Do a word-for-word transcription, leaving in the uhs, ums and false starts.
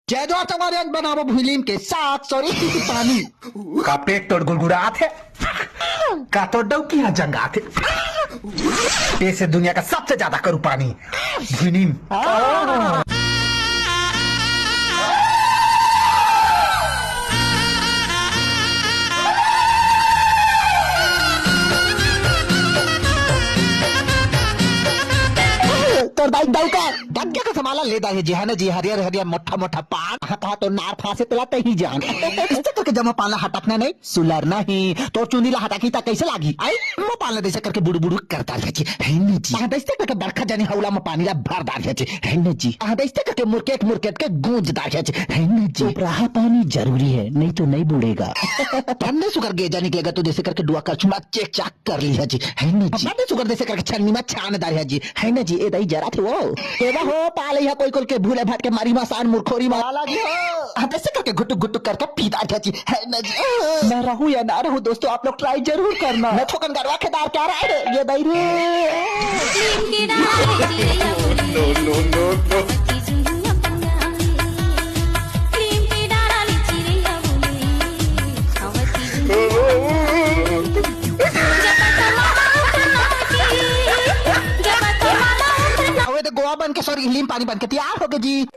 जय जोहार संगवारी, आज बनाबो भुइलीम के साग सॉरी पानी। का पेट तोर गुड़गुड़ात हे? का तोर डौकी ह जंगात हे? ए से दुनिया का सबसे ज्यादा करू पानी। भुइलीम। तोर दाई दाऊ का डग्गे का समाला ले दार हे जी, है ना जी, हरियर हरियर मोटा मोटा पान। हाँ, कहा तो नार फांसे तेला तही जान। इस्ते करके जमा पान ला हटकना नहीं, सुलरना ही। तोर चुंदी ला हटाकी ता कैसे लागी? आई, मो पान ला दइसे करके बुड़ू बुड़ू कर दार हे जी, है ना जी। हाँ, दइसे करके बरखा जानी हौला में पानी ला भर दार हे जी, है ना जी। हाँ, दइसे करके मुरकेट मुरकेट के गूंज दार हे जी, है ना जी। उपराहा पानी जरूरी है, नहीं तो नहीं बुड़ेगा। तन्ने सुकर गेजा निकलेगा तो जैसे करके डुआ कर छुड़ा चेक चाक कर ली है जी, है ना जी। बड़े सुगर जैसे करके छन्नी में छान दार है जी, है ना जी। ए दाई जरा थे वो। ए वा हो, पाले या कोई कोल के भूले भटके मारी मा सान मुरखोरी मा। पाला जी हो। हाँ, जैसे करके घुटुक घुटुक करके पी दार है जी, है ना जी। मैं रहूँ या ना रहूँ दोस्तों, आप लोग ट्राई जरूर करना। मैं थोकन गड़वा के दार क्या रहा है, ये दाई रे। No, no, no, no. अबे तो गोवा बन के, सॉरी, लीम पानी बन के तैयार हो गए जी।